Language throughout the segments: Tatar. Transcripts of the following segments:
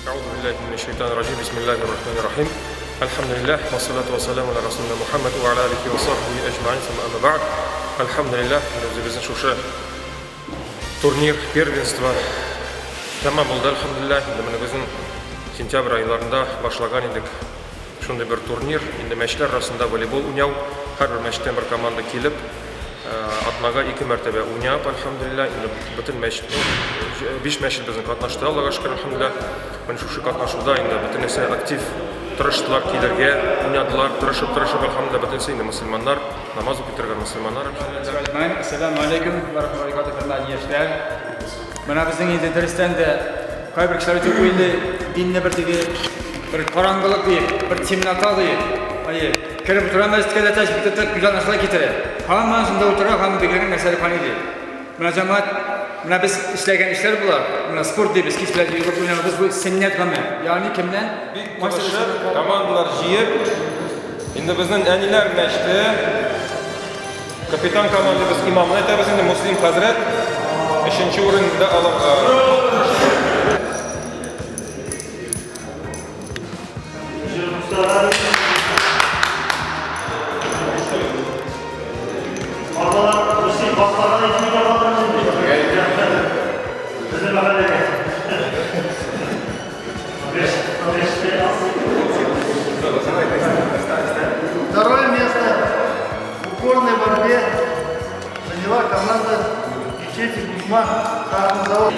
Әгъузу биллаһи минәш шайтанир раҗим. Бисмиллаһир рахманир рахим. Әлхәмдүлилләһ, вассалату вассаламу аля расулина Мухаммад ва аля алихи ва сахбихи әҗмәгыйн, сумма әмма бәгъд. Әлхәмдүлилләһ, менә үзебезнең шушы турнир, первенство тәмам булды, әлхәмдүлилләһ. Инде менә безнең сентябрь айларында башлаган идек шундый бер турнир. Инде мәчетләр арасында волейбол уйнау, һәрбер мәчеттән бер команда килеп, Атнага ике мәртәбә уйнап, әлхәмдүлилләһ, инде бөтен мәчет, биш мәчет безнең катнашты, Аллага шөкер, әлхәмдүлилләһ. Менә шушы катнашуда инде бөтенесе актив тырыштылар килергә, уйнадылар, тырышып-тырышып, әлхәмдүлилләһ, бөтенесе инде мөселманнар, намаз укый торган мөселманнар, әлхәмдүлилләһ. Әссәламү алейкум ва рахматуллаһи ва баракатуһ, хөрмәтле яшьләр. Менә безнең инде дөрестән дә кайбер кешеләр әйтеп уйлый, динне бер теге бер караңгылык диеп, бер темнота диеп. Әйе. Кереп утыра мәчеткә дә тәсбих тотып, күз ачыла китерә. Һаман шунда утыра һәм билгеләнгән нәрсәләр фани ди. Менә җәмәгать, менә без эшләгән эшләр болар. Менә спорт дибез, кич белән йөгереп уйнабыз, бу сөннәт гамәл. Ягъни кемнән? Бик тырышып, командалар җыеп, инде безнең әниләр мәчете, капитан командабыз имамны әйтәбез инде, Муслим хәзрәт, өченче урында алырга. Второе место в упорной борьбе заняла команда мечети Гусман Шахмазавод.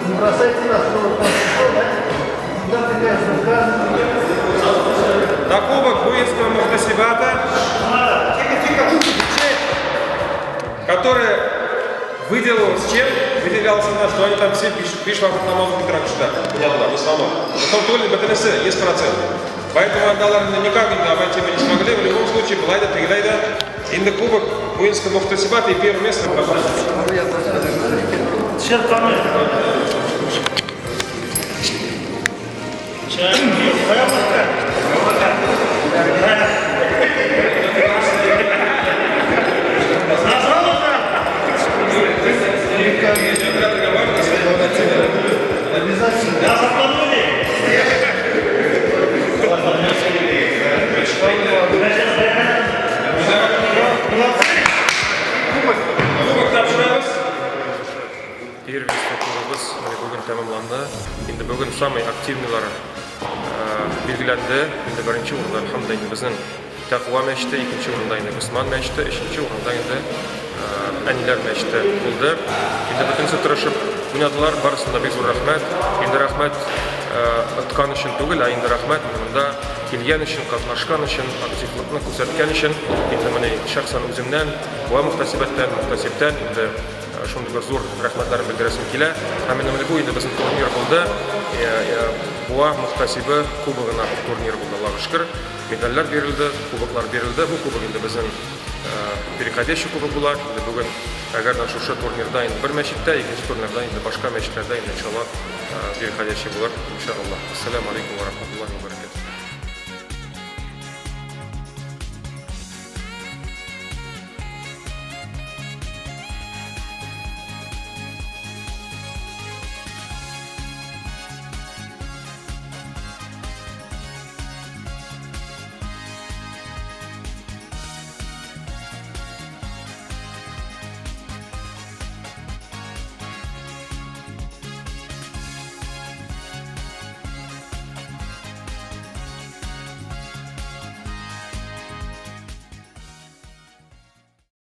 Не бросайте нас, На кубок Буинского мухтасибата который выделился чем? Выделялся на что они там все биш вакыт намаз укый торган кешеләр. Уйнадылар, в основном. Потом түгел, бөтенесе 100%. Поэтому анда алар инде никак инде обойти мы не смогли. В любом случае, болай да, тегеләй дә. Инде кубок Буинского мухтасибата и первое место. Кубок тапшырабыз. Первенство турыбыз менә бүген тәмамланды. Инде бүген самый активныйлары билгеләнде. Инде беренче урында, әлхәмдүлилләһ, инде безнең Тәкъва мәчете, икенче урында инде Госман мәчете, өченче урында инде Әниләр мәчете булды. Инде бөтенесе тырышып уйнадылар, барысына да бик зур рәхмәт. Инде рәхмәт откан өчен түгел, ә инде рәхмәт монда килгән өчен, катнашкан өчен, активлыкны күрсәткән өчен. Инде менә шәхсән үземнән, Буа мөхтәсибәттән, мөхтәсибтән инде Шундый бер зур рәхмәтләрен белдерәсем килә. Һәм инде менә бу инде безнең турнир булды. Буа мөхтәсибе кубогына турнир булды, Аллага шөкер. Медальләр бирелде, кубоклар бирелде. Бу кубок инде безнең переходящий кубок була. Инде бүген әгәр дә шушы турнирда инде бер мәчеттә, икенче турнирда инде башка мәчетләрдә инде иншалла переходящий булыр, иншалла. Ассаламу алейкум ва рахматуллахи ва баракатуһ.